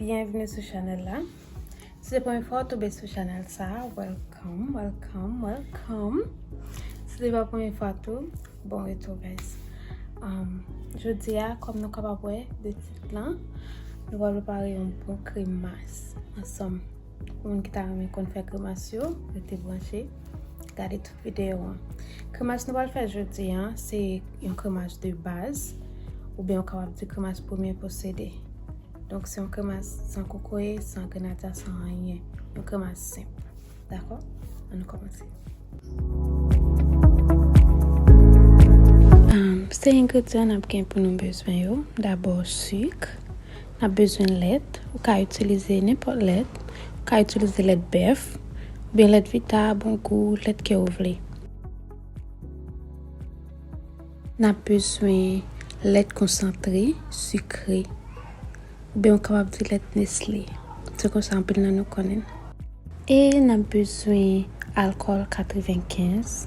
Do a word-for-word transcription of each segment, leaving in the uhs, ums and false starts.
Byenvini sou chanèl la. Si se premye fwa w tonbe sou chanèl sa, welcome, welcome, welcome. Si se pa premye fwa tou, bon retou, guys. Um, jodi a, kòm nou kapab wè de tit lan, nou va prepare yon bon kremas ansanm. Pou moun ki ta renmen konn fè kremas yo, rete branche, gade tout videyo an. Kremas nou pral fè jodi a, se yon kremas de baz, oubyen ou kapab di kremas premye posede. Donk, se yon kremas san kokoye, san grenadya, san anyen. Yon kremas senp. Dakò? Ann nou kòmanse. Um, se engredyan n ap gen pou nou bezwen yo. Dabò, sik. N ap bezwen lèt. Ou ka itilize nenpòt lèt. Ou ka itilize lèt bèf, oubyen lèt Vita, Bon Gou, lèt ke ou vle. N ap bezwen lèt konsantre, sikre, oubyen ou kapab di lèt Nestlé. Se konsa anpil nan nou konnen. E n ap bezwen alkòl katrevenkenz.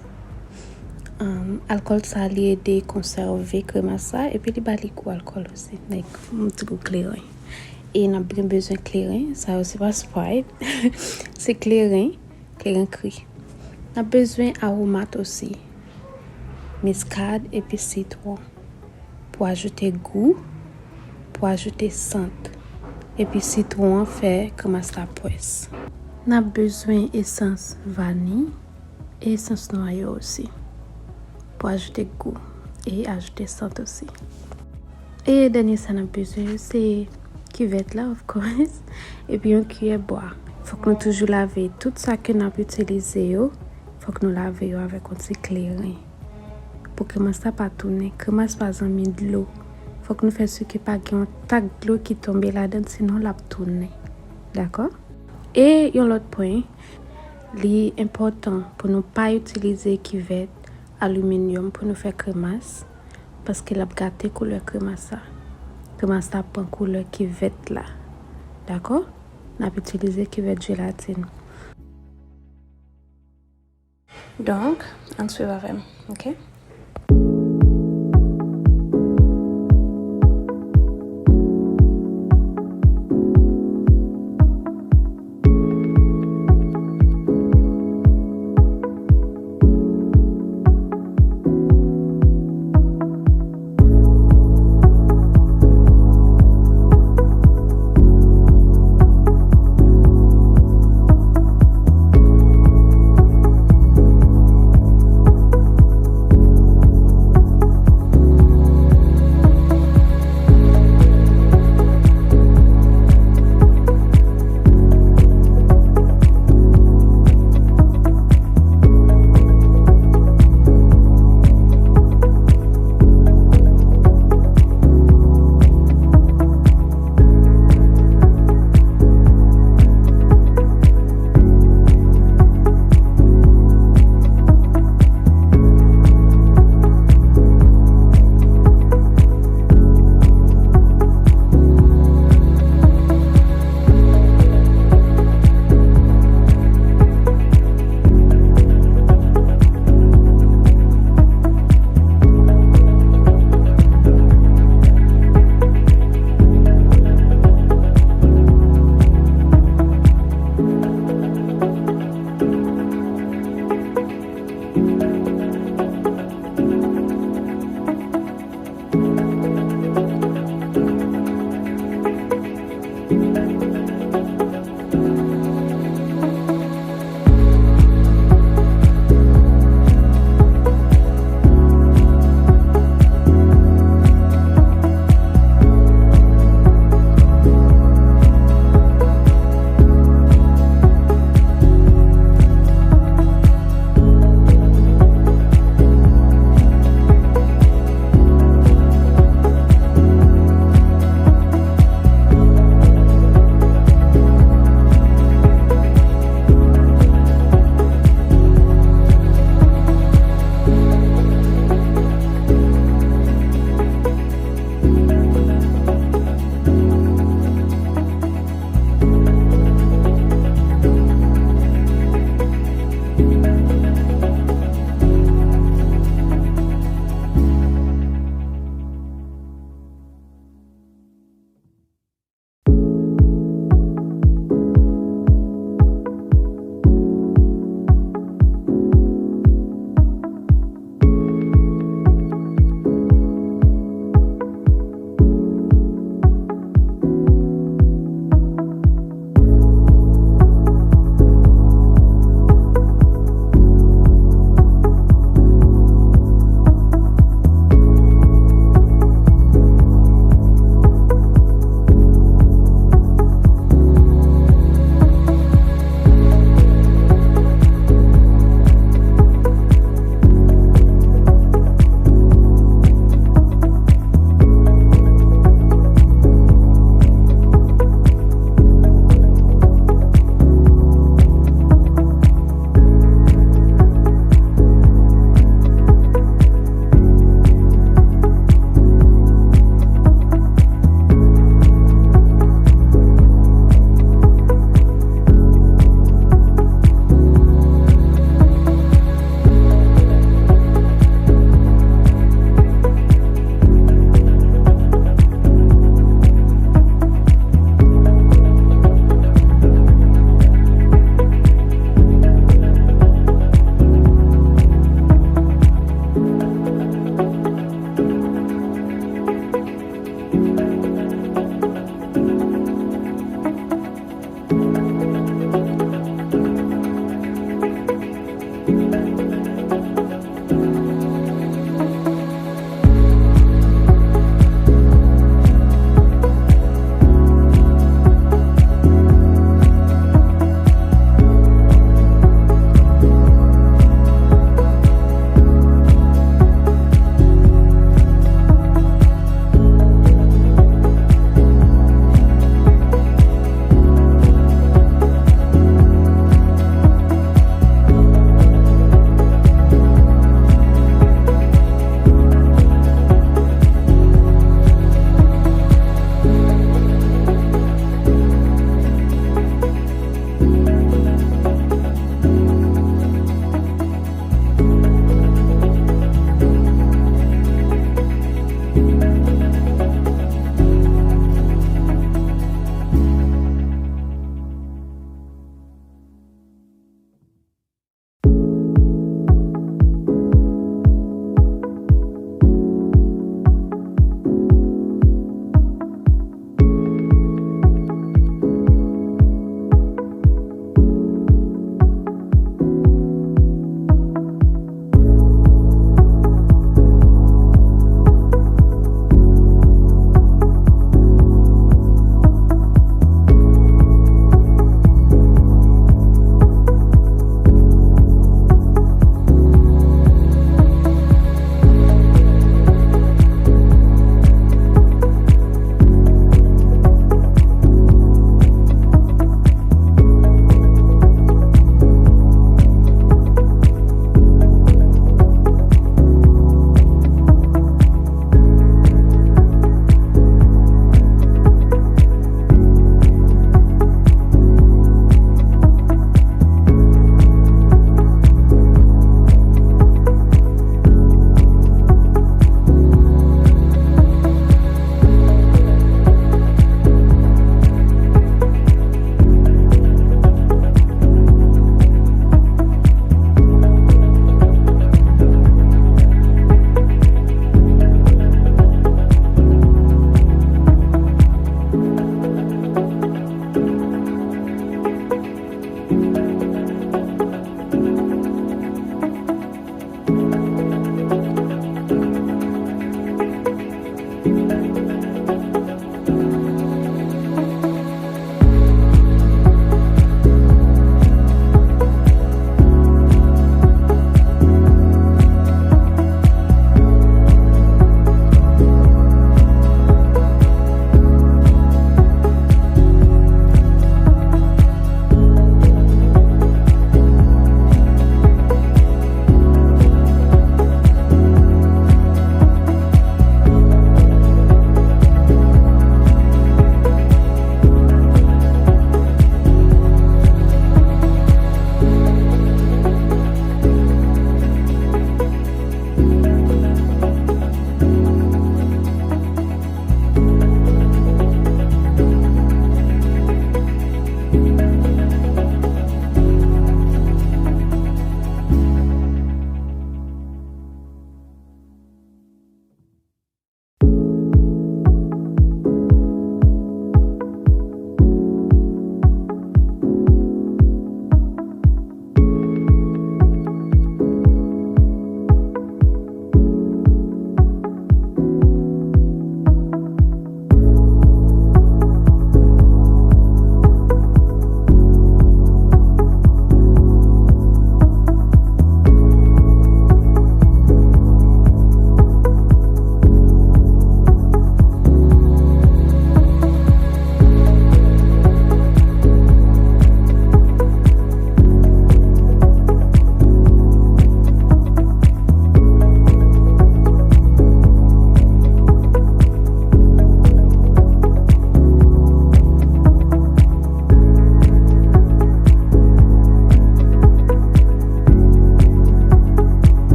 Um, alkòl sa li ede konsève kremas sa, epi li ba li gou alkòl osi, like, yon ti gou kleren. E n ap byen bezwen kleren, sa yo se pa Sprite, se kleren, kleren kri. N ap bezwen awomat osi, miskad epi sitwon. Pou ajoute gou, pou ajoute sant. Epi sitwon an fè kremas la pwès. N ap bezwen esans vani e esans nwayo osi. Pou ajoute gou e ajoute sant osi. E dènye sa n ap bezwen yo se kivèt la, of course. Epi yon kiyè bwa. Fòk nou toujou lave tout sa ke n ap itilize yo. Fòk nou lave yo avèk yon ti kleren. Pou kremas la pa tounen. Kremas pa zanmi dlo. Fòk nou fè si ke pa gen yon tak dlo ki tonbe ladan, sinon l ap tounen. Dakò? E yon lòt pwen, li enpòtan pou nou pa itilize kivèt aliminyòm pou nou fè kremas, paske l ap gate koulè kremas la. Kremas la pran koulè kivèt la. Dakò? N ap itilize kivèt jelatin. Donk, ann swiv avè m, oke?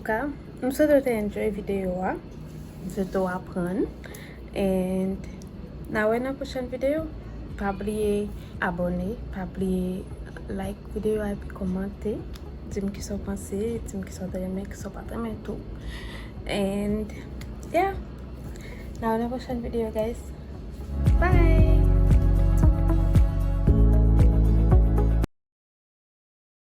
M swete w te enjoy videyo a. M swete w aprann. And n a wè nan pwochèn videyo. Pa bliye abòne, pa bliye like videyo a epi kòmante. Di m kisa w panse, di m kisa w te renmen, kisa w pa t renmen tou. And yeah, n a wè nan pwochèn videyo, guys. Bye!